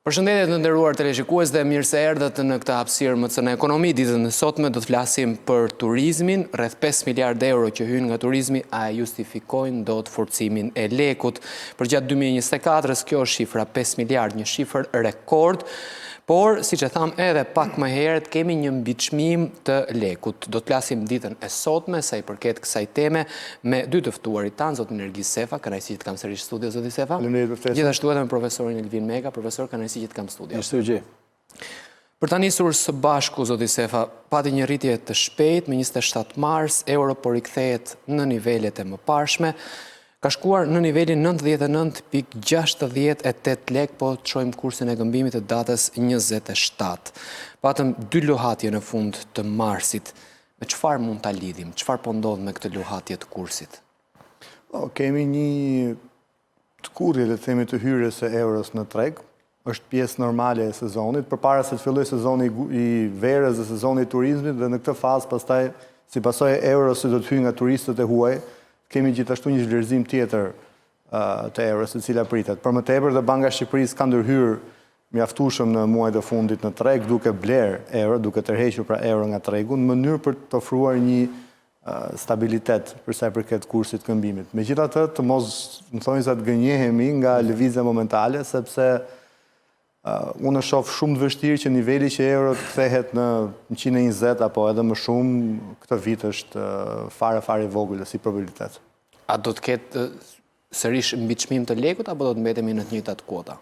Përshëndetje të nderuar teleshikues dhe mirë se erdhët në këtë hapësirë MCN Ekonomi. Ditën e sotme do të flasim për turizmin, rreth 5 miliard euro që hyjnë nga turizmi, a e justifikojnë dot forcimin e lekut. Përgjatë 2024-s kjo është shifra 5 miliard, një shifër rekord. Por, siç e thamë edhe pak më herët, kemi një mbiçmim të lekut. Do të flasim ditën e sotme sa i përket kësaj teme me dy të ftuarit tanë, zotin Ergis Sefa, kënaqësi që të kam sërish në studio, zoti Sefa. Faleminderit për ftesën. Gjithashtu edhe me profesorin Elvin Meka, profesor, kënaqësi që të kam në studio. Mirë se ju gjej. Për ta nisur së bashku, zoti Sefa, pati një rritje të shpejtë më 27 mars, euro po rikthehet në nivelet e mëparshme. Ka shkuar në nivelin 99.68 lek, po të shohim kursin e këmbimit të datës 27. Patëm dy luhatje në fund të marsit. Me çfarë mund ta lidhim? Çfarë po ndodh me këtë luhatje të kursit? Po, kemi një tkurrje, le të themi, të hyrjes së euros në treg, është pjesë normale e sezonit, përpara se të fillojë sezoni i verës dhe sezoni i turizmit dhe në këtë fazë pastaj si pasojë e euros që do të hyjë nga turistët e huaj, kemi gjithashtu një zhvlerëzim tjetër të euros e cila pritet. Për më tepër dhe Banka e Shqipërisë ka ndërhyrë mjaftueshëm në muajt e fundit në treg duke blerë euro, duke tërhequr pra euro nga tregu në mënyrë për të ofruar një stabilitet për sa i përket kursit të këmbimit. Megjithatë, të mos në thonjëza të gënjehemi nga lëvizja momentale, sepse unë e shoh shumë të vështirë që niveli që euro të kthehet në 120 apo edhe më shumë këtë vit është fare fare i vogël si probabilitet. A do të ketë sërish mbiçmim të lekut apo do të mbetemi në të njëjtat kuota?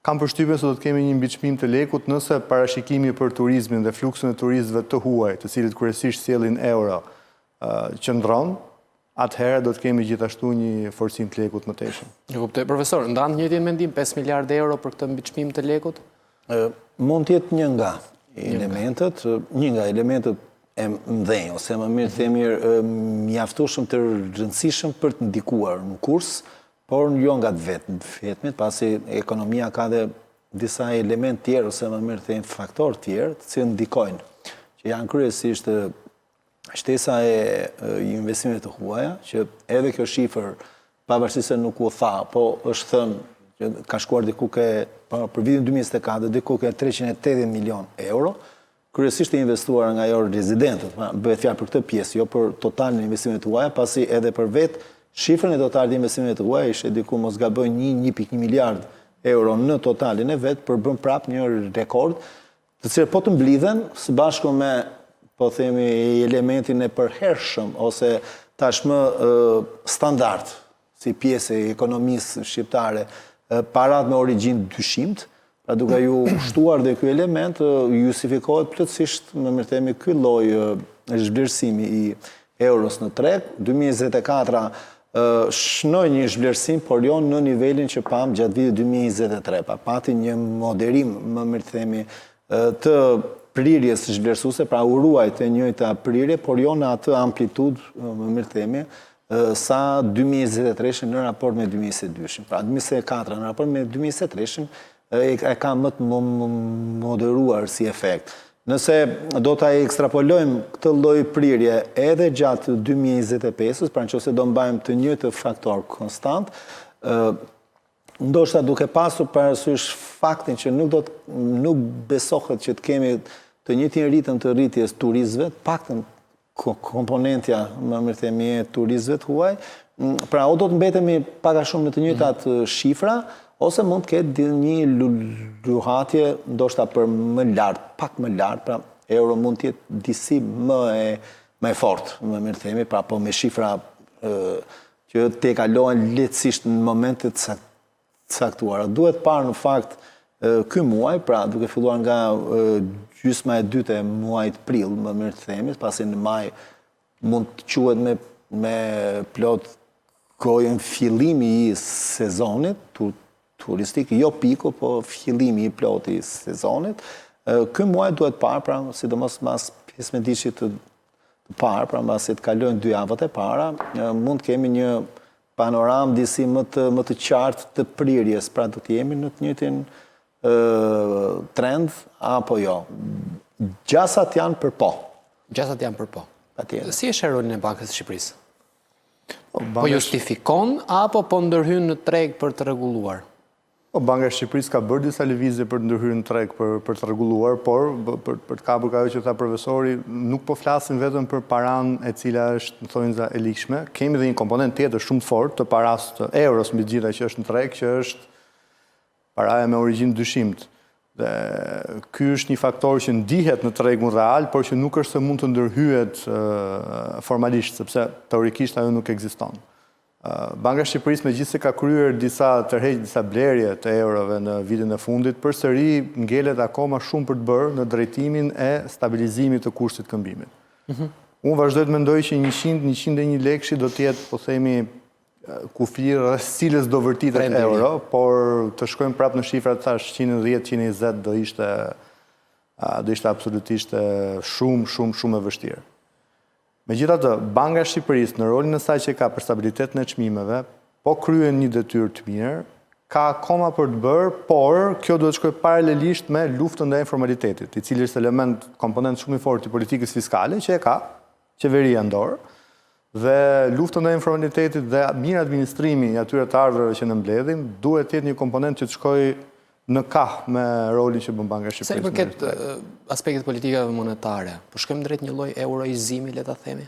Kam përshtypjen se do të kemi një mbiçmim të lekut nëse parashikimi për turizmin dhe fluksin e turistëve të huaj, të cilët kryesisht sjellin euro, qëndron, atëherë do të kemi gjithashtu një forcim të lekut të mëtejshëm. E kuptoj. Profesor, ndan të njëjtin mendim 5 miliardë euro për këtë mbiçmim të lekut? Mund të jetë një nga elementët, një nga elementët e mëdhenj, ose më mirë të themi mjaftueshëm të rëndësishëm për të ndikuar në kurs, por jo nga të vetmit, pasi ekonomia ka dhe disa elementë tjerë, ose më mirë të themi faktorë tjerë, të cilët ndikojnë, që janë kryesisht shtesa e investimeve të huaja, që edhe kjo shifër, pavarësisht se nuk u tha, po është thënë që ka shkuar diku ke, për vitin 2024, diku ke 380 milion euro, kryesisht e investuara nga jo rezidentët, pra bëhet fjalë për këtë pjesë, jo për totalin e investimeve të huaja, pasi edhe për vetë shifrën e totalit të investimeve të huaja ishte diku mos gaboj 1.1 miliard euro në totalin e vet, përbën prapë një rekord, të cilët po të mblidhen së bashku me po themi elementin e përhershëm ose tashmë standard si pjesë e ekonomisë shqiptare, paratë me origjinë dyshimtë, pra duke ju shtuar dhe ky element, justifikohet plotësisht, më mirë themi, ky lloj zhvlerësimi i euros në treg. 2024 shënoi një zhvlerësim, por jo në nivelin që pamë gjatë vitit 2023. Pa pati një moderim, më mirë themi, të prirjes zhvlerësuese, pra u ruajt e njëjta prirje, por jo në atë amplitudë, më mirë themi, sa 2023-shin në raport me 2022-shin. Pra 2024 në raport me 2023-shin e ka më të moderuar si efekt. Nëse do ta ekstrapolojmë këtë lloj prirje edhe gjatë 2025-ës, pra nëse do mbajmë të njëjtë faktor konstant, ndoshta duke pasur parasysh faktin që nuk do të nuk besohet që të kemi të njëjtin ritëm të rritjes turistëve, të paktën komponentja, më mirë themi, e turistëve të huaj, pra o do të mbetemi pak a shumë në të njëjtat mm. shifra, ose mund të ketë një luhatje ndoshta për më lart, pak më lart, pra euro mund të jetë disi më e më e fortë, më mirë themi, pra po me shifra që tejkalohen lehtësisht në momente të caktuara. Duhet parë në fakt ky muaj, pra duke filluar nga gjysma e dytë e muajit prill, më mirë të themi, pasi në maj mund të quhet me me plot gojën fillimi i sezonit tu, turistik, jo piku, po fillimi i plotë i sezonit. Ky muaj duhet parë, pra sidomos mas 15-ditëshit të të parë, pra mbasi të kalojnë dy javët e para, mund të kemi një panoramë disi më të më të qartë të prirjes, pra do të jemi në të njëjtin trend apo jo. Gjasat janë për po. Gjasat janë për po. Patjetër. Si e sheh rolin e Bankës së Shqipërisë? Po, po justifikon apo po ndërhyn në treg për të rregulluar? Po, Banka e Shqipërisë ka bërë disa lëvizje për të ndërhyrë në treg, për, për të rregulluar, por për, për të kapur ajo që tha profesori, nuk po flasim vetëm për paranë e cila është në thonjëza e ligjshme. Kemi dhe një komponent tjetër shumë të fortë të parasë të euros mbi të gjitha që është në treg, që është paraja me origjinë dyshimtë. Dhe ky është një faktor që ndihet në tregun real, por që nuk është se mund të ndërhyhet formalisht, sepse teorikisht ajo nuk ekziston. Banka e Shqipërisë megjithëse ka kryer disa tërheqje, disa blerje të eurove në vitin e fundit, përsëri ngelet akoma shumë për të bërë në drejtimin e stabilizimit të kursit të këmbimit. Mhm. Unë vazhdoj të mendoj që 100, 101 lekëshi do të jetë, po themi, kufiri rreth së cilës do vërtitet euro, por të shkojmë prapë në shifrat thash 110, 120 do ishte do ishte absolutisht shumë, shumë, shumë e vështirë. Megjithatë, Banka e Shqipërisë në rolin e saj që ka për stabilitetin e çmimeve, po kryen një detyrë të mirë, ka akoma për të bërë, por kjo duhet të shkojë paralelisht me luftën ndaj informalitetit, i cili është element, komponent shumë i fortë i politikës fiskale që e ka qeveria në dorë. Dhe lufta ndaj informalitetit dhe mirë administrimi i atyre të ardhurave që ne mbledhim, duhet të jetë një komponent që të shkojë në kah me rolin që bën Banka e Shqipërisë. Sa i përket aspektit të politikave monetare, po shkojmë drejt një lloj euroizimi, le ta themi?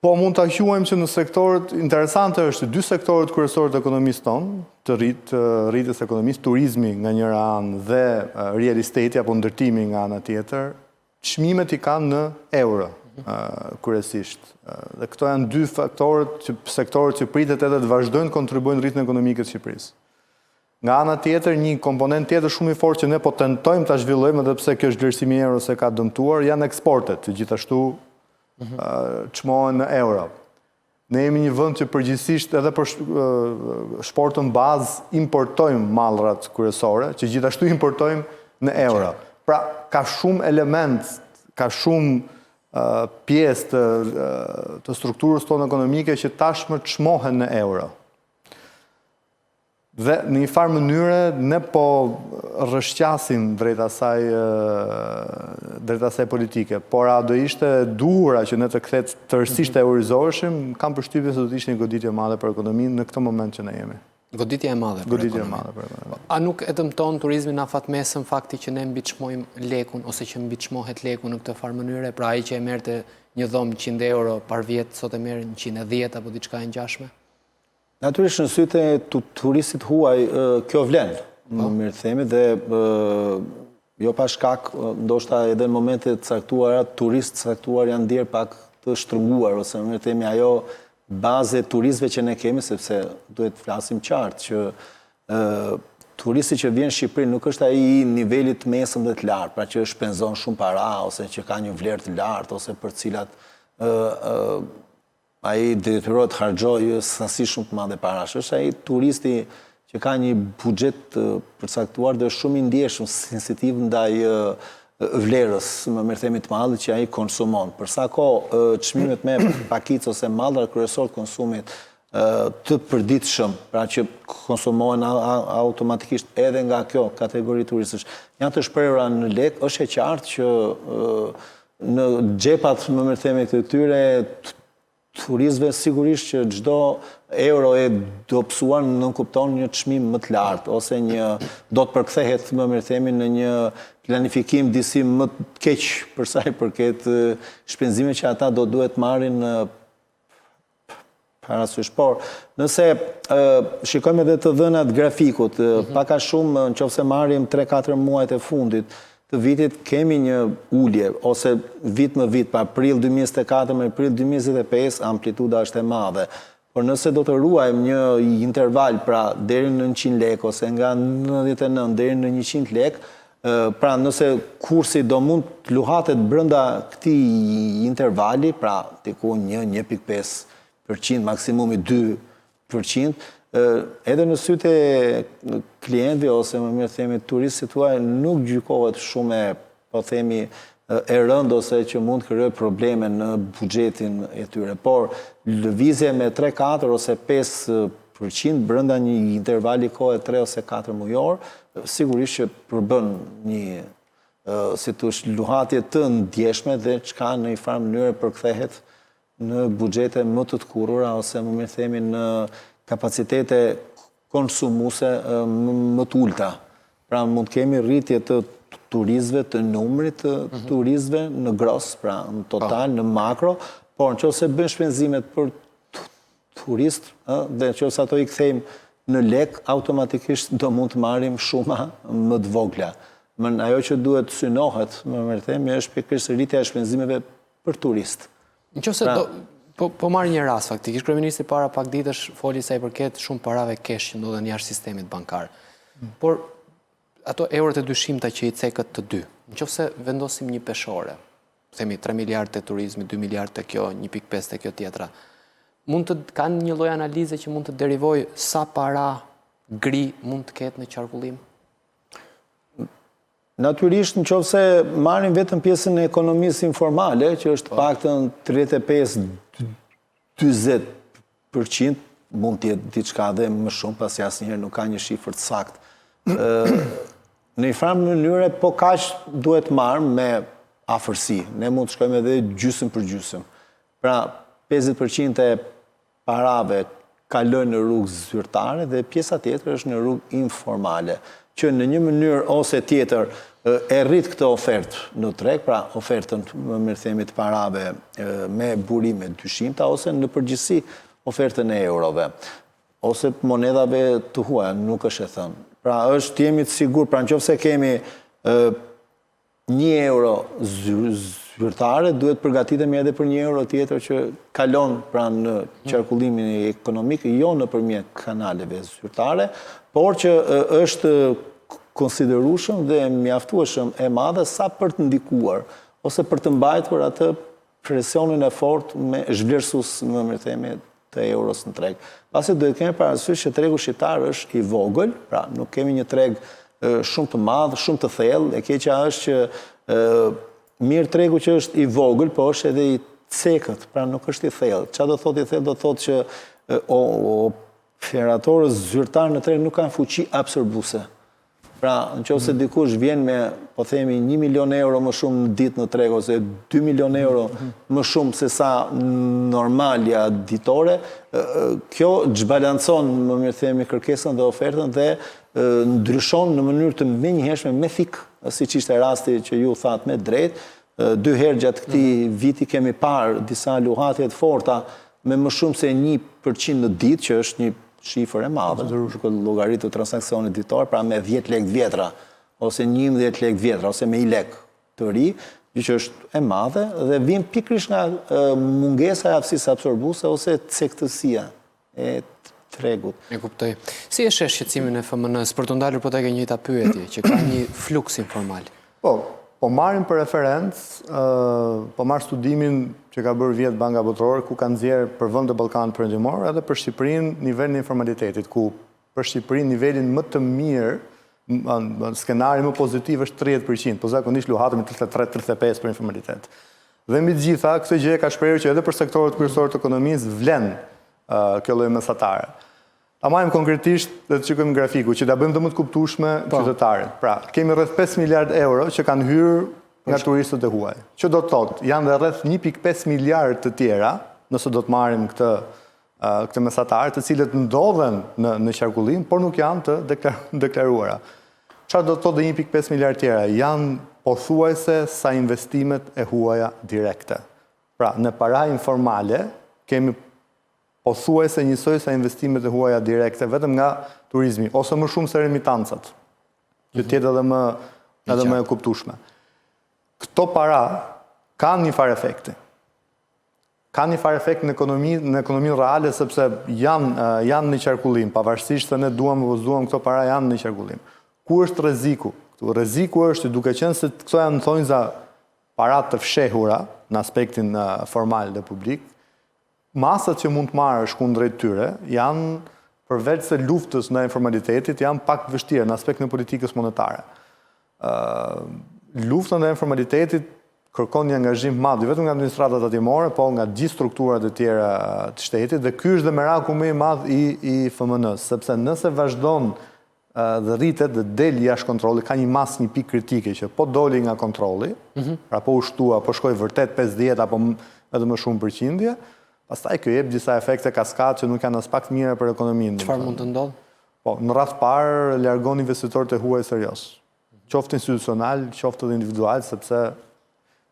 Po mund ta quajmë që në sektorët interesante është dy sektorët kryesorë të ekonomisë tonë, të rrit, të rritjes së ekonomisë, turizmi nga njëra anë dhe real estate apo ndërtimi nga ana tjetër, Çmimet i kanë në euro, kryesisht. Dhe këto janë dy faktorët që sektorët që pritet edhe të vazhdojnë të kontribuojnë në rritjen ekonomike të Shqipërisë. Nga ana tjetër, një komponent tjetër shumë i fortë që ne po tentojmë ta zhvillojmë edhe pse kjo zhvlerësimi i euros e ka dëmtuar, janë eksportet, që gjithashtu mhm. çmohen në euro. Ne jemi një vend që përgjithësisht edhe për shportën bazë importojmë mallrat kryesore, që gjithashtu importojmë në euro. Pra, ka shumë element, ka shumë pjesë të, të strukturës tonë ekonomike që tashmë çmohen në euro. Dhe në një farë mënyre ne po rrëshqasim drejt asaj drejt asaj politike, por a do ishte e duhura që ne të kthehet tërësisht të eurizoheshim, kam përshtypjen se do të ishte një goditje e madhe për ekonominë në këtë moment që ne jemi. Goditje e madhe për Goditje e madhe për ekonominë. A nuk e dëmton turizmin në afatmesëm fakti që ne mbiçmojmë lekun ose që mbiçmohet leku në këtë farë mënyre, pra ai që e merrte një dhomë 100 euro parvjet, sot e merr 110 apo diçka e ngjashme? Natyrisht në sytë e turistit huaj kjo vlen, më po. mirë themi dhe jo pa shkak, ndoshta edhe në momente të caktuara turistë të caktuar janë ndjerë pak të shtrënguar ose më mirë themi ajo bazë e turistëve që ne kemi sepse duhet të flasim qartë që ë turisti që vjen në Shqipëri nuk është ai i nivelit të mesëm dhe të lartë, pra që shpenzon shumë para ose që ka një vlerë të lartë ose për cilat ë Ai detyrohet të harxhojë sasi shumë të madhe parash. Është ai turisti që ka një buxhet të përcaktuar dhe është shumë i ndjeshëm, sensitiv ndaj vlerës, më mirë themi të mallit që ai konsumon. Për sa kohë çmimet me pakicë ose mallrat kryesorë të konsumit të përditshëm, pra që konsumohen automatikisht edhe nga kjo kategori turistësh, janë të shprehura në lekë, është e qartë që Në xhepat, më mirë themi, të këtyre turistëve sigurisht që çdo euro e dobësuar nënkupton një çmim më të lartë ose një do të përkthehet më mirë themi në një planifikim disi më të keq për sa i përket shpenzimeve që ata do duhet marrin në parasysh. Por, nëse shikojmë edhe të dhënat grafikut, mm -hmm. pak a shumë, në qoftë se marrim 3-4 muajt e fundit të vitit, kemi një ulje, ose vit më vit, pra prill 2024 me prill 2025, amplituda është e madhe. Por nëse do të ruajmë një interval, pra deri në 100 lek, ose nga 99 deri në 100 lek, Pra, nëse kursi do mund të luhatet brenda këtij intervali, pra diku 1, 1.5%, maksimumi 2%, edhe në sytë e klientëve ose më mirë themi turistit huaj nuk gjykohet shumë e, po themi, e rëndë ose që mund të krijojë probleme në buxhetin e tyre. Por lëvizje me 3, 4 ose 5 për qind brenda një intervali kohe 3 ose 4 mujor, sigurisht që përbën një si t'thuash luhatje të ndjeshme dhe çka në një farë mënyre përkthehet në buxhete më të tkurrura ose më mirë themi në kapacitete konsumuese më të ulëta. Pra mund të kemi rritje të turistëve, të numrit të mhm. turistëve në gross, pra në total, po. në makro, por në qoftë se bëjnë shpenzimet për turistë, dhe në qoftë se ato i kthejmë në lek, automatikisht do mund të marrim shuma më të vogla. Më ajo që duhet të synohet, më mirë themi, është pikërisht rritja e shpenzimeve për turistë. Në qoftë se pra, do, po, po marr një rast faktikisht, kryeministri para pak ditësh foli sa i përket shumë parave cash që ndodhen jashtë sistemit bankar. Mm. Por ato eurot e dyshimta që i cekët të dy, në qoftë se vendosim një peshore, themi 3 miliard te turizmi, 2 miliard te kjo, 1.5 te kjo tjetra, mund të kanë një lloj analize që mund të derivojë sa para gri mund të ketë në qarkullim? Natyrisht, në qoftë se marrim vetëm pjesën e ekonomisë informale, që është po. paktën 35-40%, mund të jetë diçka dhe më shumë, pasi asnjëherë nuk ka një shifër të saktë. Në një farë mënyre, po kaq duhet marrë me afërsi. Ne mund të shkojmë edhe gjysëm për gjysëm. Pra, 50% e parave kalojnë në rrugë zyrtare dhe pjesa tjetër është në rrugë informale, që në një mënyrë ose tjetër e rrit këtë ofertë në treg, pra ofertën më mirë themi të parave me burime dyshimta ose në përgjithësi ofertën e eurove ose monedhave të huaja, nuk është e thënë. Pra është të jemi të sigurt, pra në qoftë se kemi një euro zyrtare, duhet përgatitemi edhe për një euro tjetër që kalon pra në qarkullimin ekonomik, jo nëpërmjet kanaleve zyrtare, por që është konsiderueshëm dhe mjaftueshëm e madhe sa për të ndikuar ose për të mbajtur atë presionin e fortë me zhvlerësues, më mirë themi, të euros në treg. Pasi duhet kemi parasysh që tregu shqiptar është i vogël, pra nuk kemi një treg shumë të madh, shumë të thellë, e keqja është që mirë tregu që është i vogël, po është edhe i cekët, pra nuk është i thellë. Ça do thotë i thellë, do thotë që operatorët zyrtarë në treg nuk kanë fuqi absorbuese. Pra, në qoftë se mm. dikush vjen me, po themi, 1 milion euro më shumë në ditë në treg, ose 2 milion euro mm. më shumë se sa normalja ditore, kjo çbalancon, më mirë themi, kërkesën dhe ofertën dhe ndryshon në mënyrë të menjëhershme me thikë, siç ishte rasti që ju thatë me drejt, dy herë gjatë këtij mm. viti kemi parë disa luhatje të forta me më shumë se 1% në ditë, që është një shifër e madhe, duke llogaritur transaksionet ditore, pra me 10 lekë të vjetra, ose 11 lekë të vjetra, ose me 1 lek të ri, gjë që është e madhe, dhe vjen pikërisht nga mungesa e aftësisë absorbuese ose cektësia e tregut. E kuptoj. Si e sheh shqetësimin e FMN-së për t'u ndalur po tek e njëjta pyetje, që ka një fluks informal? Po, po marrim për referencë, po marr studimin që ka bërë vjet Banka Botërore, ku ka nxjerrë për vendet e Ballkanit Perëndimor edhe për Shqipërinë nivelin e informalitetit, ku për Shqipërinë nivelin më të mirë, skenari më pozitiv është 30%, po zakonisht luhatemi 33-35 për informalitet. Dhe mbi të gjitha, këtë gjë e ka shprehur që edhe për sektorët kryesorë të ekonomisë vlen kjo lloj mesatare. Ta marrim konkretisht dhe të shikojmë grafikun, që ta bëjmë dhe më të kuptueshme po. qytetarit. Pra, kemi rreth 5 miliard euro që kanë hyrë nga turistët e huaj. Që do të thotë, janë dhe rreth 1.5 miliard të tjera, nëse do të marrim këtë këtë mesatar, të cilët ndodhen në në qarkullim, por nuk janë të deklaruara. Çfarë do të thotë dhe 1.5 miliard tjera? Janë pothuajse sa investimet e huaja direkte. Pra, në para informale kemi pothuajse njësoj sa investimet e huaja direkte vetëm nga turizmi, ose më shumë se remitancat, që të jetë edhe më edhe më e kuptueshme. Këto para kanë një farë efekti. Kanë një farë efekt në ekonomi, në ekonominë reale sepse janë janë në qarkullim, pavarësisht se ne duam apo s'duam këto para janë në qarkullim. Ku është rreziku? Këtu rreziku është duke qenë se këto janë thonjza para të fshehura në aspektin formal dhe publik, Masat që mund të marrësh kundrejt tyre janë përveç se luftës ndaj informalitetit janë pak të vështira në aspektin e politikës monetare. Ë lufta ndaj informalitetit kërkon një angazhim të madh, jo vetëm nga administrata tatimore, po nga gjithë strukturat e tjera të shtetit dhe ky është dhe meraku më i madh i i FMN-së, sepse nëse vazhdon dhe rritet dhe del jashtë kontrollit, ka një masë, një pikë kritike që po doli nga kontrolli, mm -hmm. pra po u shtua, po shkoi vërtet 50 apo edhe më shumë përqindje, Pastaj kjo jep disa efekte kaskadë që nuk janë aspak të mira për ekonominë. Çfarë mund të ndodhë? Po, në radhë parë largon investitorët e huaj serioz. Qoftë institucional, qoftë edhe individual, sepse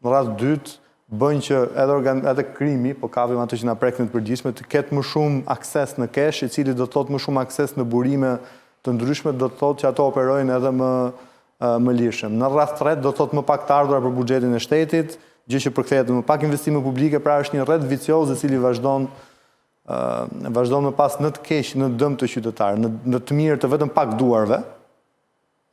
në radhë dytë bën që edhe organ, edhe krimi, po kapim atë që na prek në të përgjithshme, të ketë më shumë akses në cash, i cili do të thotë më shumë akses në burime të ndryshme, do të thotë që ato operojnë edhe më më lirshëm. Në radhë tretë do të thotë më pak të ardhura për buxhetin e shtetit, gjë që përkthehet në më pak investime publike, pra është një rreth vicioz i cili vazhdon vazhdon më pas në të keq, në dëm të qytetarëve, në, në të mirë të vetëm pak duarve.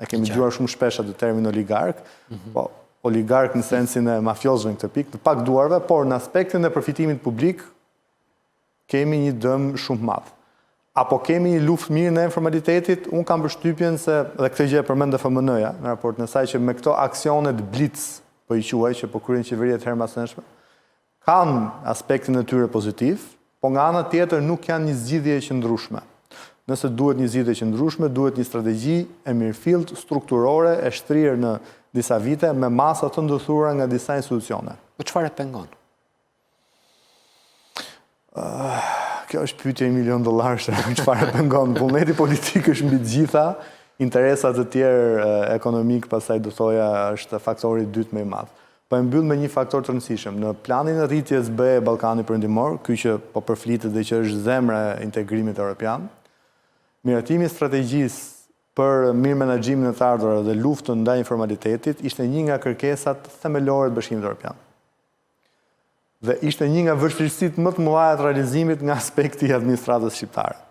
E kemi dëgjuar shumë shpesh atë termin oligark, mm -hmm. po oligark në sensin e mafiozëve në këtë pikë, të pak duarve, por në aspektin e përfitimit publik kemi një dëm shumë të madh. Apo kemi një luftë mirë ndaj informalitetit? Unë kam përshtypjen se dhe këtë gjë e përmend FMN-ja në raportin e saj që me këto aksionet blitz, po i quaj që po kryen qeveria të herëpashershme, kanë aspektin e tyre pozitiv, po nga ana tjetër nuk janë një zgjidhje e qëndrueshme. Nëse duhet një zgjidhje e qëndrueshme, duhet një strategji e mirëfilltë strukturore e shtrirë në disa vite me masa të ndërthurura nga disa institucione. Po çfarë e pengon? Kjo është pyetje milion dollarëshe, çfarë e pengon? Vullneti politik është mbi të gjitha, interesa të tjerë ekonomik pastaj do thoja është faktori i dytë më i madh. Po e mbyll me një faktor të rëndësishëm. Në planin e rritjes BE Ballkani Perëndimor, ky që po përflitet dhe që është zemra e integrimit europian, miratimi i strategjisë për mirëmenaxhimin e të ardhurave dhe luftën ndaj informalitetit ishte një nga kërkesat themelore të Bashkimit Evropian. Dhe ishte një nga vështirësitë më të mëdha të realizimit nga aspekti i administratës shqiptare.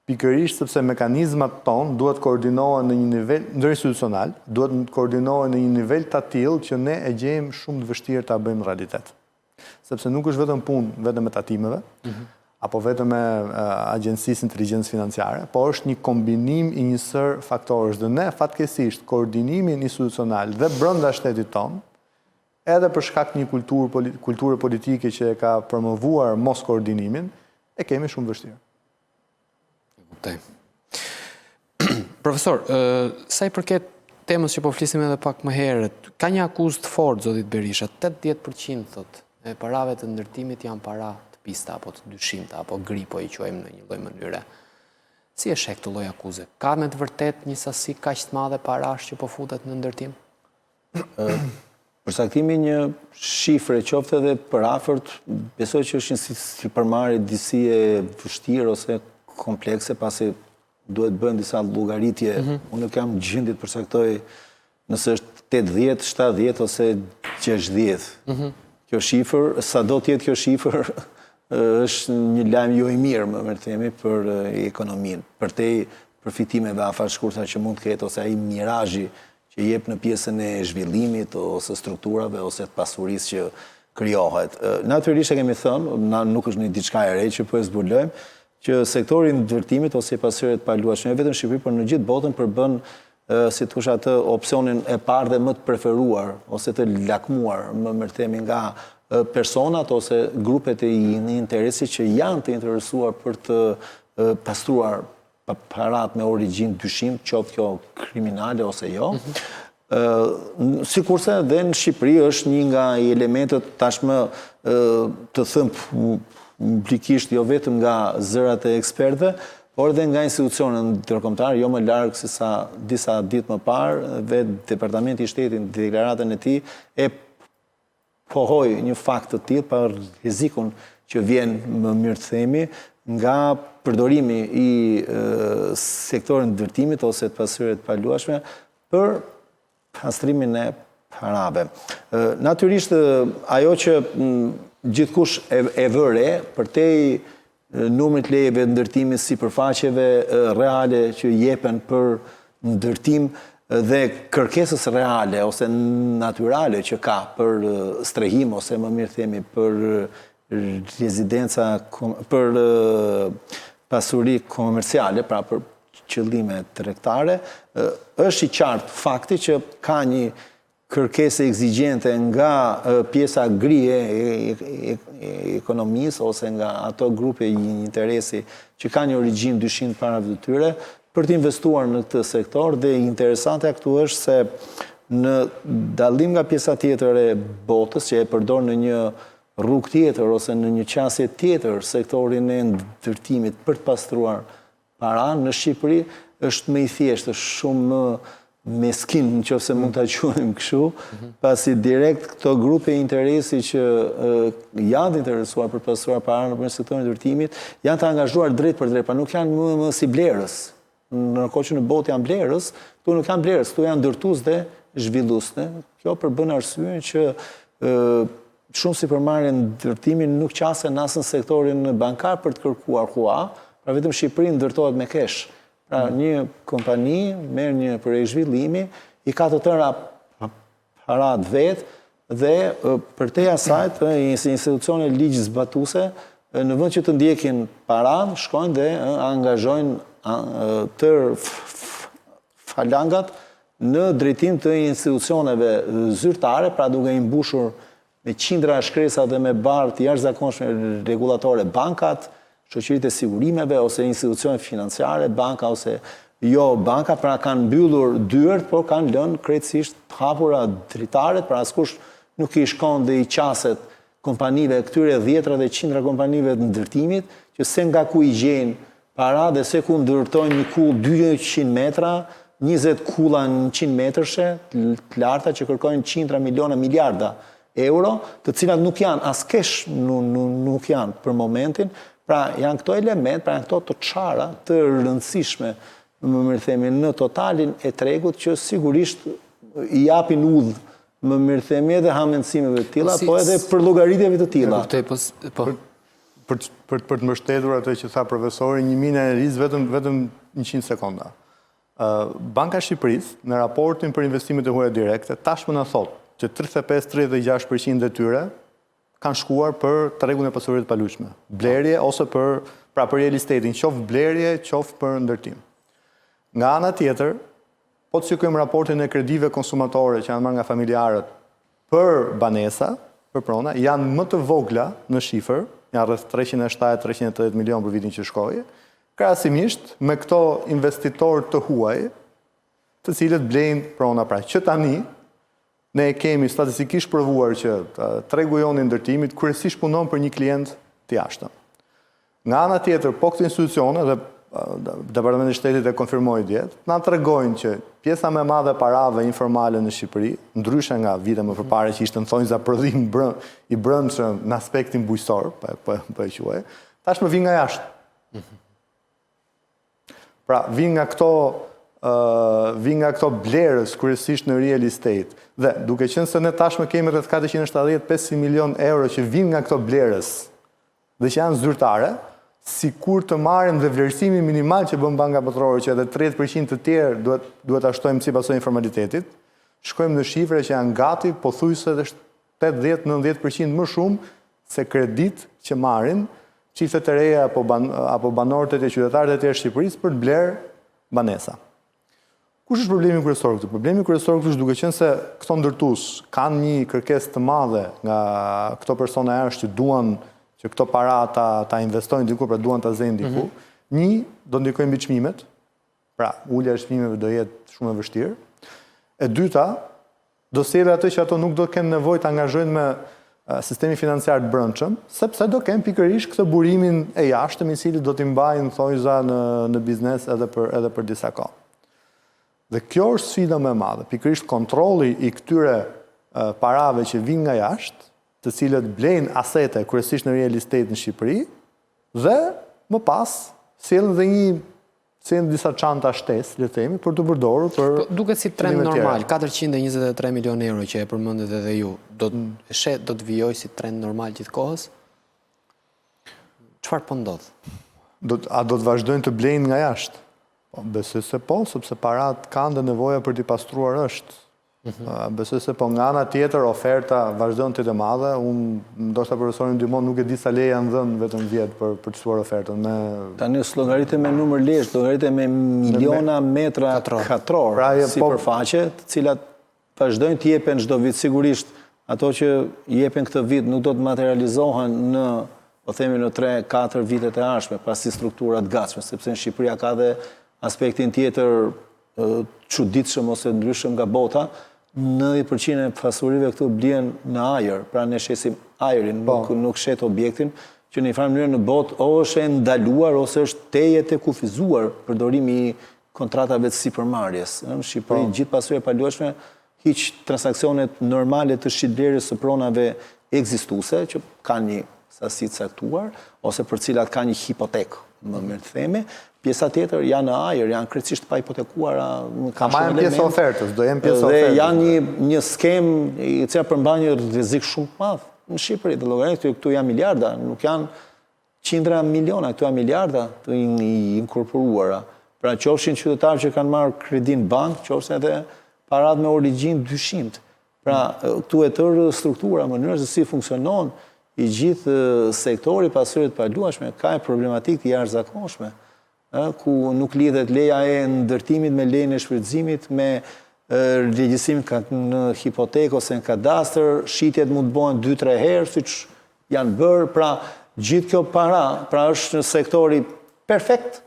Pikërisht sepse mekanizmat tonë duhet koordinohen në një nivel ndërinstitucional, duhet të koordinohen në një nivel të atillë që ne e gjejmë shumë të vështirë ta bëjmë në realitet. Sepse nuk është vetëm punë vetëm e tatimeve, mm -hmm. apo vetëm e Agjencisë Inteligjencës Financiare, po është një kombinim i një sërë faktorësh dhe ne fatkeqësisht koordinimin institucional dhe brenda shtetit tonë edhe për shkak të një kulturë kulture politike që e ka promovuar mos koordinimin, e kemi shumë vështirë. E kuptoj. Profesor, sa i përket temës që po flisim edhe pak më herët, ka një akuzë të fortë zotit Berisha, 80% thotë, e parave të ndërtimit janë para të pista apo të dyshimta apo gri po i quajmë në një lloj mënyre. Si e sheh këtë lloj akuze? Ka me të vërtetë një sasi kaq të madhe parash që po futet në ndërtim? Përcaktimi i një shifre, qoftë edhe përafërt, besoj që është një sipërmarrje disi e vështirë ose komplekse, pasi duhet bëhen disa llogaritje. Mm -hmm. Unë nuk jam në gjendje të përcaktoj nëse është 80, 70 ose 60. Mm -hmm. Kjo shifër, sado të jetë kjo shifër, është një lajm jo i mirë, më mirë themi, për ekonominë. Përtej përfitimeve afatshkurtra që mund të ketë, ose ai mirazhi që jep në pjesën e zhvillimit ose strukturave ose të pasurisë që krijohet. Natyrisht e kemi thënë, na nuk është një diçka e re që po e zbulojmë, që sektori i ndërtimit ose i pasurive të paluajtshme, jo vetëm në Shqipëri, por në gjithë botën përbën si të thuash atë opsionin e parë dhe më të preferuar ose të lakmuar, më mirë themi nga personat ose grupet e interesit që janë të interesuar për të pastruar paratë me origjinë dyshimtë, qoftë kjo kriminale ose jo. Mhm. Sikurse dhe në Shqipëri është një nga elementët tashmë të thënë publikisht jo vetëm nga zërat e ekspertëve, por edhe nga institucionet ndërkombëtare, jo më larg se sa disa ditë më parë, vetë Departamenti i Shtetit në deklaratën e tij e pohoi një fakt të tillë për rrezikun që vjen më mirë të themi nga përdorimi i sektorit ndërtimit ose të pasurive të paluajtshme për pastrimin e parave. Natyrisht ajo që gjithkush e vë re përtej numrit të lejeve të ndërtimit, sipërfaqeve reale që jepen për ndërtim dhe kërkesës reale ose natyrale që ka për strehim ose më mirë themi për rezidenca për pasuri komerciale, pra për qëllime tregtare, është i qartë fakti që ka një kërkesë ekzigjente nga pjesa gri e ekonomisë ose nga ato grupe interesi që kanë një origjinë dyshimtë parave të tyre për të investuar në këtë sektor dhe interesantja këtu është se në dallim nga pjesa tjetër e botës që e përdor në një rrugë tjetër ose në një qasje tjetër sektorin e ndërtimit për të pastruar para në Shqipëri është më i thjeshtë, është shumë më meskin, në qoftë se mund ta quajmë kështu, mhm. pasi direkt këto grupe interesi që janë të interesuar për të pastruar para nëpërmjet sektorin e ndërtimit, janë të angazhuar drejtpërdrejt, pra nuk janë më, më si blerës. Ndërkohë që në botë janë blerës, këtu nuk janë blerës, këtu janë ndërtues dhe zhvillues. Dhe kjo përbën arsyen që shumë sipërmarrje ndërtimi nuk qasen as në sektorin bankar për të kërkuar hua, pra vetëm Shqipëri ndërtohet me kesh. Pra mm. një kompani merr një projekt zhvillimi, i ka të tëra paratë vetë dhe përtej asaj të institucione ligjzbatuese në vend që të ndjekin paratë, shkojnë dhe angazhojnë tërë falangat në drejtim të institucioneve zyrtare, pra duke i mbushur me qindra shkresa dhe me barrë të jashtëzakonshme rregullatore bankat, shoqëritë e sigurimeve ose institucionet financiare, banka ose jo banka, pra kanë mbyllur dyert, por kanë lënë krejtësisht të hapura dritaret, pra askush nuk i shkon dhe i qaset kompanive, këtyre dhjetra dhe qindra kompanive të ndërtimit, që se nga ku i gjejnë para dhe se ku ndërtojnë një kullë 200 metra, 20 kulla 100 metërshe të larta që kërkojnë qindra miliona, miliarda euro, të cilat nuk janë as kesh nuk janë për momentin, pra janë këto element, pra janë këto të çara të rëndësishme, më mirë themi, në totalin e tregut që sigurisht i japin udhë më mirë themi edhe hamendësimeve të tilla, po edhe përllogaritjeve të tilla. E kuptoj, po, po. Për, për, për të mbështetur atë që tha profesori, një mini analizë vetëm vetëm 100 sekonda. Banka e Shqipërisë në raportin për investimet e huaja direkte tashmë na thotë që 35-36% e tyre kanë shkuar për tregun e pasurive të paluajtshme, blerje ose për pra për real estate-in, qoftë blerje, qoftë për ndërtim. Nga ana tjetër, po të shikojmë raportin e kredive konsumatore që janë marrë nga familjarët për banesa, për prona, janë më të vogla në shifër, janë rreth 370-380 milion për vitin që shkoi, krahasimisht me këto investitorë të huaj, të cilët blejnë prona. Pra që tani ne e kemi statistikisht provuar që tregu jonë i ndërtimit kryesisht punon për një klient të jashtëm. Nga ana tjetër, po këto institucione dhe Departamenti i Shtetit e konfirmoi dje, na tregojnë që pjesa më e madhe e parave informale në Shqipëri, ndryshe nga vite më përpara që ishte në thonjza prodhim i brendshëm në aspektin bujqësor, po po, po e quaj, tashmë vijnë nga jashtë. Pra, vijnë nga këto vijnë nga këto blerës kryesisht në real estate. Dhe duke qenë se ne tashmë kemi rreth 470-500 milion euro që vijnë nga këto blerës dhe që janë zyrtare, sikur të marrim dhe vlerësimin minimal që bën Banka Botërore që edhe 30% të tjerë duhet duhet ta shtojmë si pasojë informalitetit, shkojmë në shifre që janë gati pothuajse 80-90% më shumë se kreditë që marrin çiftet e reja apo ban, apo banorët e tjerë, qytetarët e tjerë të Shqipërisë për të blerë banesa. Kush është problemi kryesor këtu? Problemi kryesor këtu është duke qenë se këto ndërtues kanë një kërkesë të madhe nga këto persona jashtë që duan që këto para ta ta investojnë diku, pra duan ta zënë diku. Mm -hmm. Një, do ndikojnë mbi çmimet. Pra, ulja e çmimeve do jetë shumë e vështirë. E dyta, do sjellë atë që ato nuk do kenë nevojë të angazhojnë me sistemin financiar të brendshëm, sepse do kenë pikërisht këtë burimin e jashtëm i cili do t'i mbajë në thonjza në në biznes edhe për edhe për disa kohë. Dhe kjo është sfida më e madhe, pikërisht kontrolli i këtyre parave që vijnë nga jashtë, të cilët blejnë asete kryesisht në real estate në Shqipëri dhe më pas sjellin dhe një Sjellin disa çanta shtesë, le të themi, për t'u përdorur për Po duket si trend normal, 423 milionë euro që e përmendët edhe ju. Do të mm. sheh do të vijojë si trend normal gjithë kohës? Çfarë po ndodh? Do të, a do të vazhdojnë të blejnë nga jashtë? Po, besoj se po, sepse paratë kanë dhe nevoja për t'i pastruar është. Mhm. Besoj se po nga ana tjetër oferta vazhdon të jetë e madhe. Unë ndoshta profesori ndihmon, nuk e di sa leje janë dhënë vetëm vjet për për të shtuar ofertën me Tani s'llogaritet me numër lejesh, llogaritet me miliona metra katror pra, po- sipërfaqe, të cilat vazhdojnë të jepen çdo vit sigurisht ato që jepen këtë vit nuk do të materializohen në po themi në 3-4 vitet e ardhshme, pasi struktura të gatshme, sepse në Shqipëria ka dhe aspektin tjetër çuditshëm ose ndryshëm nga bota, 90% e pasurive këtu blihen në ajër, pra ne shesim Ajrin, nuk, po. nuk shet objektin, që në një farë mënyrë në botë o është e ndaluar ose është tejet e kufizuar përdorimi i kontratave të sipërmarrjes. Në Shqipëri, po. gjithë pasuria e paluajtshme hiq transaksionet normale të shitblerjes së pronave ekzistuese, që kanë një sasi të caktuar, ose për cilat ka një hipotekë, më mirë të themi, pjesa tjetër janë në ajër, janë krejtësisht pa hipotekuara, ka shumë janë pjesë e ofertës, do jenë pjesë e ofertës. Dhe janë një, një skemë e cila përmban një rrezik shumë të madh në Shqipëri, dhe llogarit këtu janë miliarda, nuk janë qindra miliona, këtu janë miliarda të inkorporuara. Pra qofshin qytetarë që kanë marrë kredi në bankë, qofshin edhe paratë me origjinë dyshimtë. Pra, këtu e tërë struktura, mënyra se si funksionon i gjithë sektori i pasurive të paluajtshme, ka e problematikë të jashtëzakonshme, ku nuk lidhet leja e ndërtimit me lejen e shfrytëzimit, me regjistrimin në hipotekë ose në kadastër, shitjet mund të bëhen 2-3 herë, siç janë bërë, pra gjithë kjo para, pra është një sektor perfekt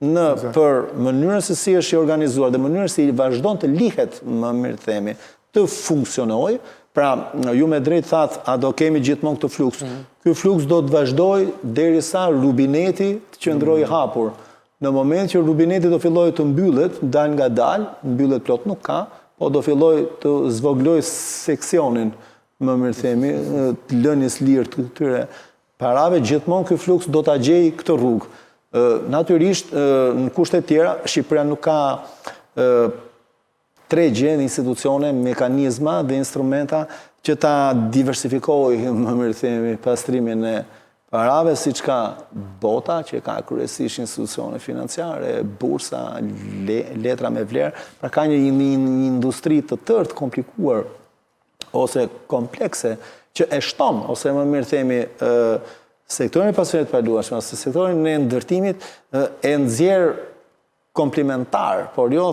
në për mënyrën se si është i organizuar dhe mënyrën se si vazhdon të lihet, më mirë të themi, të funksionojë, pra ju me drejt thatë, a do kemi gjithmonë këtë fluks? Mm -hmm. Ky fluks do të vazhdojë derisa rubineti të qëndrojë mm -hmm. hapur. Në moment që rubineti do fillojë të mbyllet, dalëngadalë, mbyllet plot nuk ka, po do fillojë të zvoglojë seksionin, më mirë themi, të lënies lirë të këtyre parave, gjithmonë ky fluks do ta gjejë këtë rrugë. Natyrisht, në kushte të tjera, Shqipëria nuk ka tregje, institucione, mekanizma dhe instrumenta që ta diversifikojë, më mirë themi, pastrimin e parave, siç ka bota, që ka kryesisht institucione financiare, bursa, letra me vlerë, pra ka një, një, një industri të tërë të komplikuar ose komplekse që e shton, ose më mirë themi, sektorin e pasurive të paluajtshme, ose sektorin e ndërtimit, e nxjerr komplementar, por jo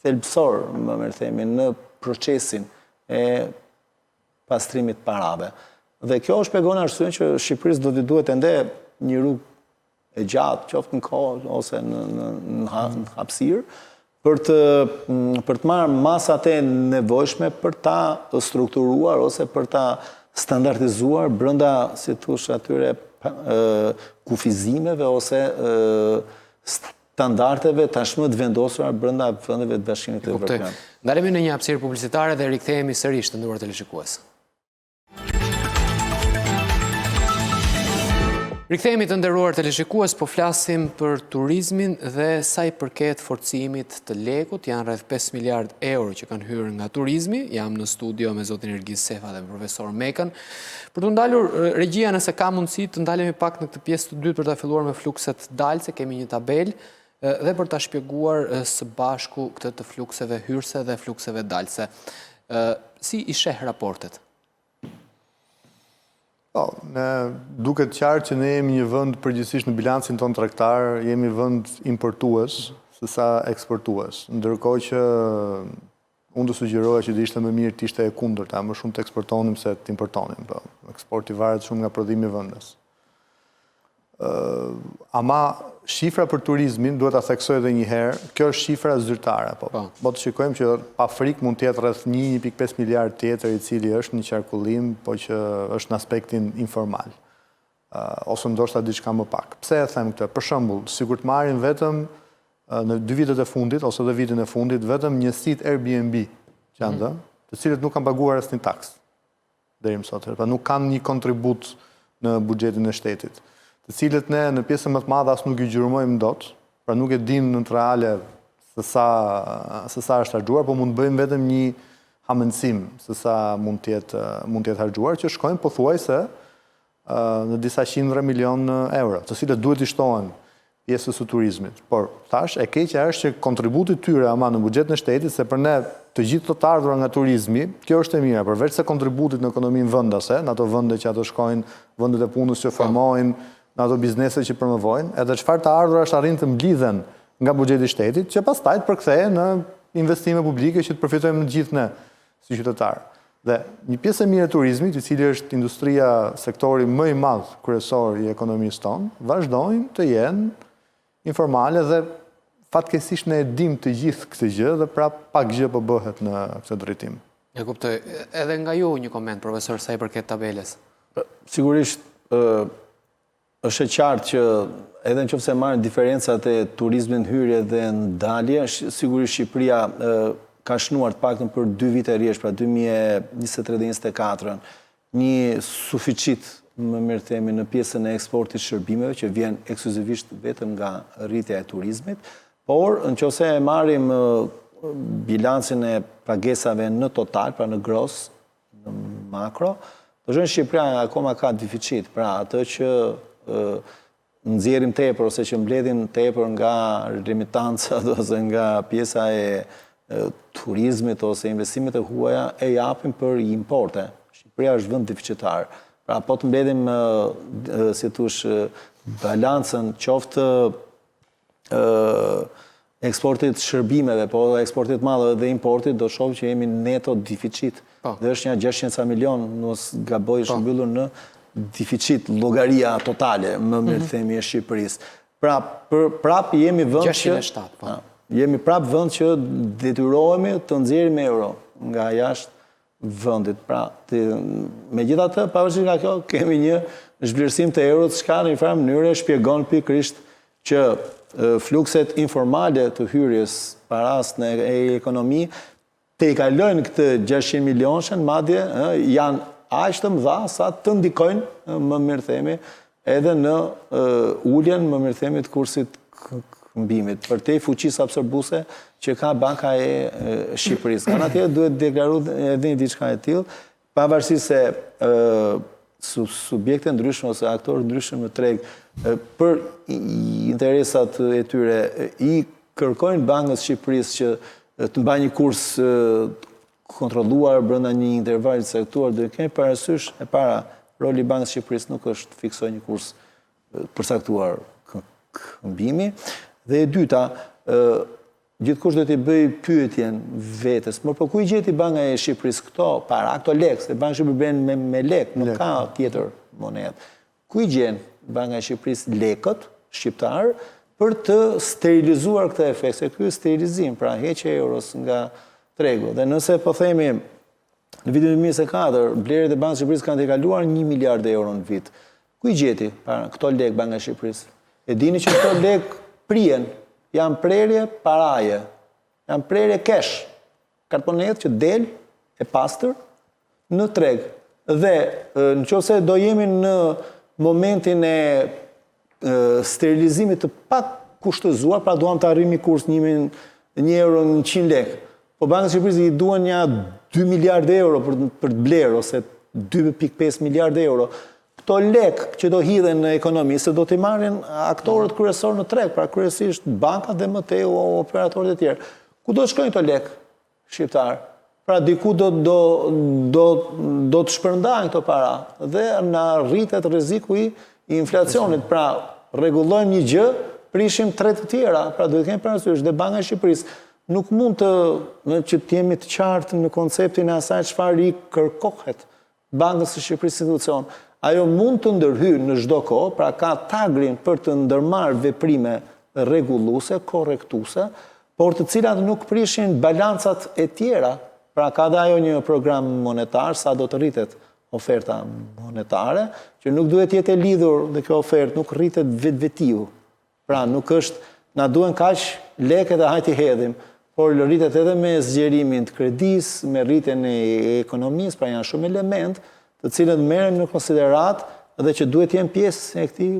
thelbësor, më mirë themi, në procesin e pastrimit parave. Dhe kjo shpjegon arsyen që Shqipërisë do t'i duhet ende një rrugë e gjatë, qoftë në kohë ose në në në, në hapësirë, për të për të marrë masat e nevojshme për ta strukturuar ose për ta standardizuar brenda, si thuash, atyre kufizimeve ose standardeve tashmë të vendosura brenda vendeve të Bashkimit Evropian. Ndalemi në një hapësirë publicitare dhe rikthehemi sërish të nderuar teleshikues. Rikthehemi të nderuar teleshikues, po flasim për turizmin dhe sa i përket forcimit të lekut, janë rreth 5 miliard euro që kanë hyrë nga turizmi, jam në studio me zotin Ergis Sefa dhe me profesor Mekën. Për t'u ndalur, regjia nëse ka mundësi të ndalemi pak në këtë pjesë të dytë për ta filluar me flukset dalëse, kemi një tabelë dhe për ta shpjeguar së bashku këtë të flukseve hyrëse dhe flukseve dalëse. Si i sheh raportet? Po, ne duket qartë që ne jemi një vend përgjithësisht në bilancin tonë tregtar, jemi vend importues se sa eksportues. Ndërkohë që unë do sugjeroja që do ishte më mirë të ishte e kundërta, më shumë të eksportonim se të importonim. Po, eksporti varet shumë nga prodhimi vendas. Ama shifra për turizmin, duhet ta theksoj edhe një herë, kjo është shifra zyrtare, po. Po, po të shikojmë që pa frikë mund të jetë rreth 1.5 miliard tjetër i cili është në qarkullim, po që është në aspektin informal. Ose ndoshta diçka më pak. Pse e them këtë? Për shembull, sikur të marrim vetëm në dy vitet e fundit ose edhe vitin e fundit vetëm njësitë Airbnb që janë mm. dhënë, të cilët nuk kanë paguar asnjë taksë. deri më sot, pra nuk kanë një kontribut në buxhetin e shtetit, të cilët ne në pjesën më të madhe as nuk i gjurmojmë dot, pra nuk e dimë në të reale se sa se sa është harxhuar, po mund të bëjmë vetëm një hamendësim se sa mund të jetë mund të jetë harxhuar, që shkojnë pothuajse në disa qindra milion euro, të cilët duhet t'i shtohen pjesës së turizmit. Por, thashë, e keqja është që kontributi i tyre ama në buxhetin e shtetit, se për ne të gjithë të të ardhura nga turizmi, kjo është e mira, përveç se kontributit në ekonominë vendase, në ato vende që ato shkojnë, vendet e punës që po. formojnë, në ato biznese që promovojnë, edhe çfarë të ardhurash arrijnë të mblidhen nga buxheti i shtetit, që pastaj të përkthehen në investime publike që të përfitojmë të gjithë ne si qytetarë. Dhe një pjesë e mirë e turizmit, i cili është industria, sektori më i madh kryesor i ekonomisë tonë, vazhdojnë të jenë informale dhe fatkeqësisht ne e dimë të gjithë këtë gjë dhe prap pak gjë po bëhet në këtë drejtim. E kuptoj. Edhe nga ju një koment, profesor, sa i përket tabelës. Sigurisht, është e qartë që edhe në qoftë se marrim diferencat e turizmit në hyrje dhe në dalje, sigurisht Shqipëria ka shënuar të paktën për dy vite rresht, pra 2023 dhe 24, një suficit, më mirë themi, në pjesën e eksportit shërbimeve, që vjen ekskluzivisht vetëm nga rritja e turizmit, por në qoftë se e marrim bilancin e pagesave në total, pra në gross, në makro, do shohim Shqipëria akoma ka deficit, pra atë që nxjerrim tepër ose që mbledhim tepër nga remitancat ose nga pjesa e turizmit ose investimet e huaja e japim për importe. Shqipëria është vend deficitar. Pra po të mbledhim si thush balancën qoftë eksportit shërbimeve, po edhe eksportit mallrave dhe importit, do shohim që jemi neto deficit. Po. Dhe është një 600 ca milion, mos gaboj, është po. mbyllur në deficit llogaria totale, më mirë mm -hmm. themi e Shqipërisë. Pra, për, prap jemi vend që 607, po. Jemi prap vend që detyrohemi të nxjerrim euro nga jashtë vendit. Pra, megjithatë, pavarësisht nga kjo, kemi një zhvlerësim të euros, çka në një farë mënyre shpjegon pikërisht që flukset informale të hyrjes parasë në ekonomi tejkalojnë këtë 600 milionëshen, madje janë aq të mëdha sa të ndikojnë, më mirë themi, edhe në uljen, më mirë themi, të kursit këmbimit, përtej fuqisë absorbuese që ka Banka e Shqipërisë. Nga ana tjetër duhet deklaru edhe një diçka e tillë, pavarësisht se subjekte ndryshme ose aktorë ndryshme në treg për interesat e tyre i kërkojnë Bankës Shqipërisë që të mbajë një kurs kontrolluar brenda një intervali të caktuar, duhet kemi parasysh e para roli i Bankës Shqipërisë nuk është të fiksojë një kurs përcaktuar këmbimi. Dhe e dyta, gjithkush do t'i bëjë pyetjen vetes, më po ku i gjeti Banka e Shqipërisë këto para, këto lekë, se Banka e Shqipërisë blen me, me lekë, nuk ka tjetër monedhë. Ku i gjen Banka e Shqipërisë lekët shqiptarë për të sterilizuar këtë efekt, se ky është sterilizim, pra heqje e euros nga tregu. Dhe nëse po themi Në vitin 2024, blerjet e Bankës së Shqipërisë kanë tejkaluar 1 miliard euro në vit. Ku i gjeti para këto lekë Banka e Shqipërisë? E dini që këto lekë prihen, janë prerje paraje, janë prerje cash, kartmonedhë që del e pastër në treg. Dhe në qoftë se do jemi në momentin e sterilizimit të pakushtëzuar, pra duam të arrijmë një kurs 1 euro në 100 lekë. Po Bankës së Shqipërisë i duhen një 2 miliard euro për, për të blerë, ose 2.5 miliard euro. Këto lekë që do hidhen në ekonomi, se do t'i marrin aktorët kryesorë në treg, pra kryesisht bankat dhe më tej operatorët e tjerë. Ku do shkojnë këto lekë? shqiptar. Pra diku do do do do të shpërndahen këto para dhe na rritet rreziku i inflacionit. Pra rregullojmë një gjë, prishim tre të tjera. Pra duhet kemi parasysh dhe Banka e Shqipërisë nuk mund të në që të jemi të qartë në konceptin e asaj çfarë i kërkohet Bankës së Shqipërisë institucion. Ajo mund të ndërhyjë në çdo kohë, pra ka tagrin për të ndërmarrë veprime rregulluese, korrektuese, por të cilat nuk prishin balancat e tjera. Pra ka dhe ajo një program monetar, sa do të rritet oferta monetare, që nuk duhet të jetë e lidhur dhe kjo ofertë nuk rritet vetvetiu. Pra nuk është na duhen kaq lekë dhe hajt i hedhim, por rritet edhe me zgjerimin të kredisë, me rritjen e ekonomisë, pra janë shumë elementë të cilët merren në konsideratë dhe që duhet të jenë pjesë e këtij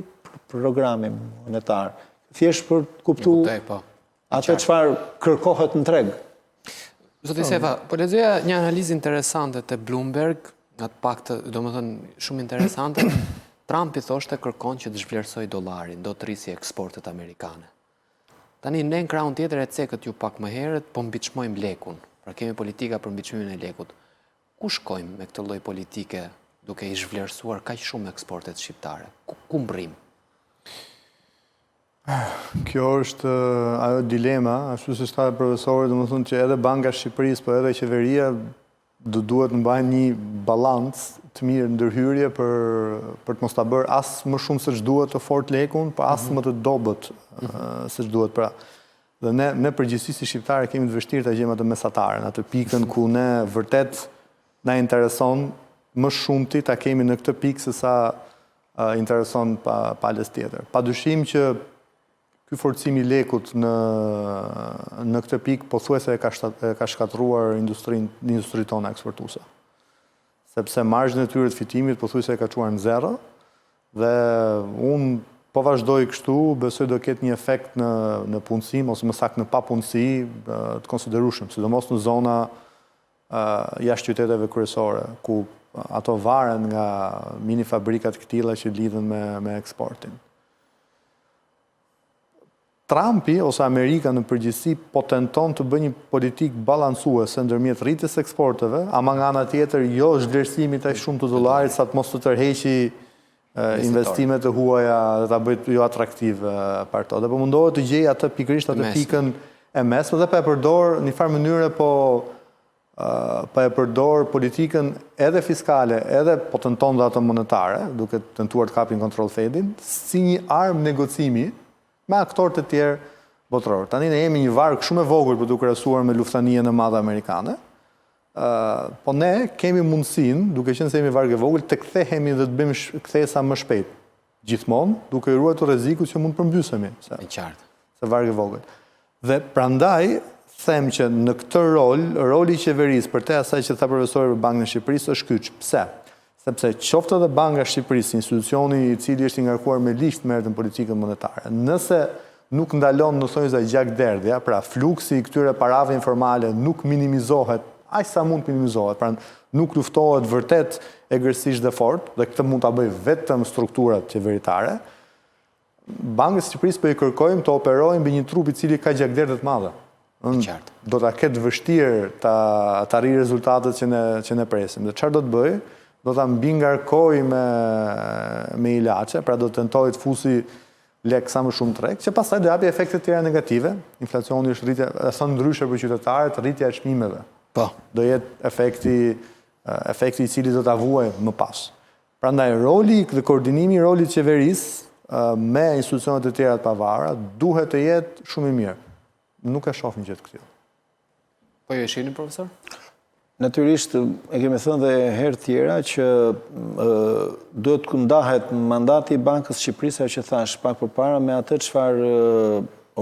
programi monetar. Thjesht për të kuptuar po. atë çfarë kërkohet në treg. Zoti Sefa, po lexoja një analizë interesante te Bloomberg, nga të paktë, domethënë shumë interesante. Trumpi thoshte kërkon që të zhvlerësojë dollarin, do të rrisi eksportet amerikane. Tani ne në krahun tjetër e cekët ju pak më herët, po mbiçmojmë lekun. Pra kemi politika për mbiçmimin e lekut. Ku shkojmë me këtë lloj politike duke i zhvlerësuar kaq shumë eksportet shqiptare? Ku, ku mbërrijmë? Kjo është ajo dilema, ashtu siç tha profesori, domethënë që edhe Banka e Shqipërisë, po edhe qeveria do duhet të mbajnë një balancë të mirë ndërhyrje për për të mos ta bërë as më shumë se ç'duhet të fortë lekun, po as mhm. më të dobët mm -hmm. se ç'duhet pra. Dhe ne ne përgjithësisht si shqiptarë kemi të vështirë ta gjejmë atë mesataren, atë pikën ku ne vërtet na intereson. më shumti ta kemi në këtë pikë se sa intereson pa, palës tjetër. Pa dyshim që ky forcim i lekut në në këtë pikë pothuajse e ka e ka shkatërruar industrinë industritë tona eksportuese. Sepse marzhin e tyre të fitimit pothuajse e ka çuar në zero dhe unë po vazhdoi kështu, besoj do ketë një efekt në në punësim ose më saktë në papunësi të konsiderueshëm, sidomos në zona jashtë qyteteve kryesore, ku ato varen nga mini fabrika të këtilla që lidhen me me eksportin. Trumpi ose Amerika në përgjithësi po tenton të bëjë një politikë balancuese ndërmjet rritjes së eksporteve, ama nga ana tjetër jo zhvlerësimit aq shumë të dollarit sa të mos të tërheqi investime të huaja dhe ta bëjë jo atraktiv për to. Dhe po mundohet të gjejë atë pikërisht atë pikën e mesme dhe po e përdor në një farë mënyre po po e përdor politikën edhe fiskale, edhe po tenton dhe atë monetare, duke tentuar të kapi në kontroll Fedin, si një armë negocimi me aktorë të tjerë botëror. Tani ne jemi një varkë shumë e vogël për t'u krahasuar me luftanijen e madhe amerikane. Po ne kemi mundësinë, duke qenë se jemi varkë e vogël, të kthehemi dhe të bëjmë kthesa më shpejt. Gjithmonë, duke i ruajtur rrezikut që mund të përmbysemi. Se, e qartë. Se varkë e vogël. Dhe prandaj them që në këtë rol, roli i qeverisë përtej asaj që tha profesori për Bankën e Shqipërisë është kyç. Pse? Sepse qoftë edhe Banka e Shqipërisë, institucioni i cili është i ngarkuar me ligj të merret me politikën monetare, nëse nuk ndalon në thonjëza gjakderdhja, pra fluksi i këtyre parave informale nuk minimizohet aq sa mund të minimizohet, pra nuk luftohet vërtet egërsisht dhe fort, dhe këtë mund ta bëjë vetëm strukturat qeveritare, Bankës së Shqipërisë po i kërkojmë të operojë mbi një trup i cili ka gjakderdhje të madhe. Qartë. Do ta ketë vështirë ta të arrijë rezultatet që ne që ne presim. Dhe çfarë do të bëjë? Do ta mbingarkojë me me ilaçe, pra do të tentojë të fusi lek sa më shumë treg, që pastaj do japi efekte të tjera negative. Inflacioni është rritja, e thënë ndryshe për qytetarët, rritja e çmimeve. Po. Do jetë efekti efekti i cili do ta vuajë më pas. Prandaj roli dhe koordinimi i rolit të qeverisë me institucionet e tjera të pavarura duhet të jetë shumë i mirë. Nuk e shoh një gjë të këtillë. Po ju e shihni profesor? Natyrisht, e kemi thënë dhe herë tjera që duhet të ndahet mandati i Bankës Shqipërisë, ajo që thashë pak përpara me atë çfarë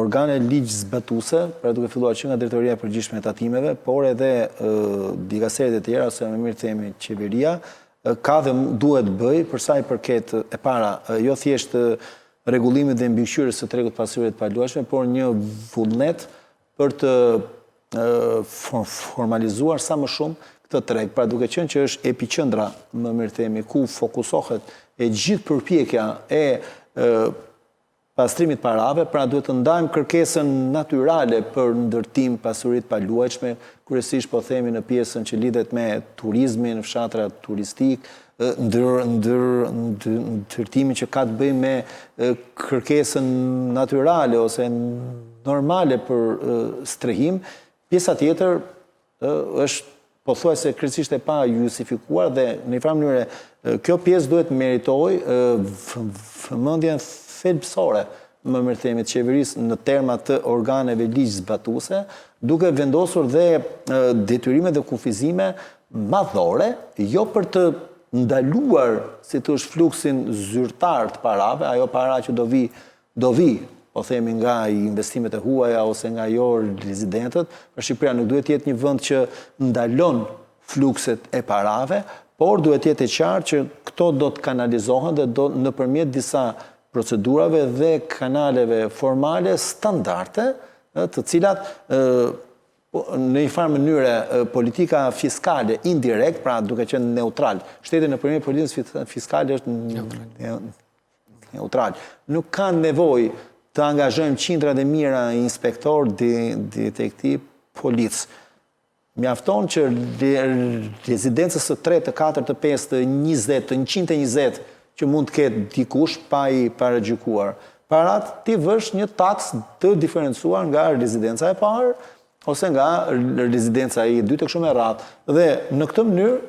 organe ligjzbatuese, pra duke filluar që nga Drejtoria e Përgjithshme e Tatimeve, por edhe dikasteret e tjera, ose më mirë themi qeveria, ka dhe duhet të bëjë për sa i përket e para, jo thjesht rregullimit dhe mbikëqyrjes së tregut të pasurive të paluajtshme, por një vullnet për të formalizuar sa më shumë këtë treg. Pra duke qenë që është epiqendra, më mirë themi, ku fokusohet e gjithë përpjekja e pastrimit parave, pra duhet të ndajmë kërkesën natyrale për ndërtim pasuri të paluajtshme, kryesisht po themi në pjesën që lidhet me turizmin, fshatrat turistikë, ndër ndër ndërtimin që ka të bëjë me kërkesën natyrale ose normale për strehim, pjesa tjetër është pothuajse krejtësisht e pajustifikuar dhe në një farë mënyre kjo pjesë duhet të meritojë vëmendjen thelbësore, më mirë themi, të qeverisë në terma të organeve ligjzbatuese, duke vendosur dhe detyrime dhe kufizime madhore, jo për të ndaluar, si të thuash, fluksin zyrtar të parave, ajo para që do vijë Do vijë, po themi nga investimet e huaja ose nga jo rezidentët, pra Shqipëria nuk duhet të jetë një vend që ndalon flukset e parave, por duhet të jetë e qartë që këto do të kanalizohen dhe do nëpërmjet disa procedurave dhe kanaleve formale standarde, të cilat në një farë mënyre politika fiskale indirekt, pra duke qenë neutral, shteti nëpërmjet politikës fiskale është neutral. Neutral. Nuk ka nevojë të angazhojmë qindra dhe mijëra inspektorë, detektivë, policë. Mjafton që rezidencës së tretë, të katërt, të pestë, të 20, të 120 që mund të ketë dikush pa i paragjykuar. Paratë t'i vësh një taksë të diferencuar nga rezidenca e parë ose nga rezidenca e dytë e kështu me radhë. Dhe në këtë mënyrë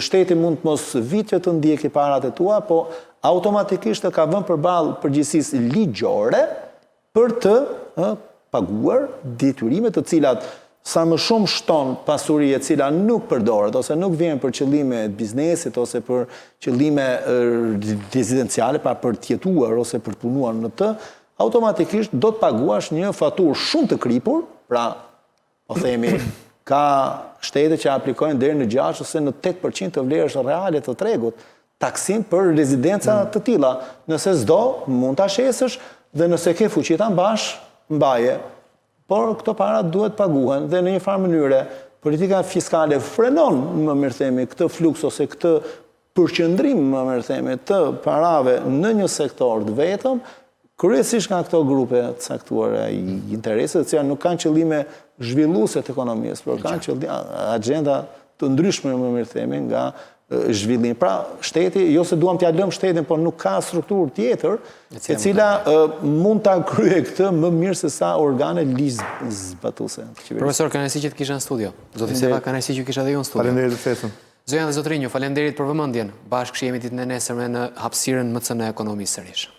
Shteti mund të mos vijë që të ndjeki paratë e tua, po automatikisht të ka vënë përballë përgjegjësisë ligjore për të ë, paguar detyrime të cilat Sa më shumë shton pasuri e cila nuk përdoret ose nuk vjen për qëllime të biznesit ose për qëllime rezidenciale, pra për të jetuar ose për të punuar në të, automatikisht do të paguash një faturë shumë të kripur, pra po themi ka shtete që aplikojnë deri në 6 ose në 8% të vlerës reale të tregut, taksim për rezidenca mm. të tilla. Nëse s'do, mund ta shesësh dhe nëse ke fuqi ta mbash, mbaje. Por këto para duhet paguhen dhe në një farë mënyre politika fiskale frenon, më mirë themi, këtë fluks ose këtë përqendrim, më mirë themi, të parave në një sektor të vetëm, kryesisht nga këto grupe të caktuara interese, të cilat nuk kanë qëllime zhvilluese të ekonomisë, por kanë qëllime agjenda të ndryshme, më mirë themi, nga zhvillimi. Pra, shteti, jo se duam t'ia lëmë shtetin, por nuk ka strukturë tjetër, e cila mund ta kryejë këtë më mirë se sa organe ligjzbatuese. Profesor, kënaqësi që të kisha në studio. Zoti Seva, kënaqësi që kisha dhe ju në studio. Faleminderit për ftesën. Zonja dhe zotërinj, faleminderit për vëmendjen. Bashkë shihemi ditën e nesërme në hapësirën MCN Ekonomi sërish.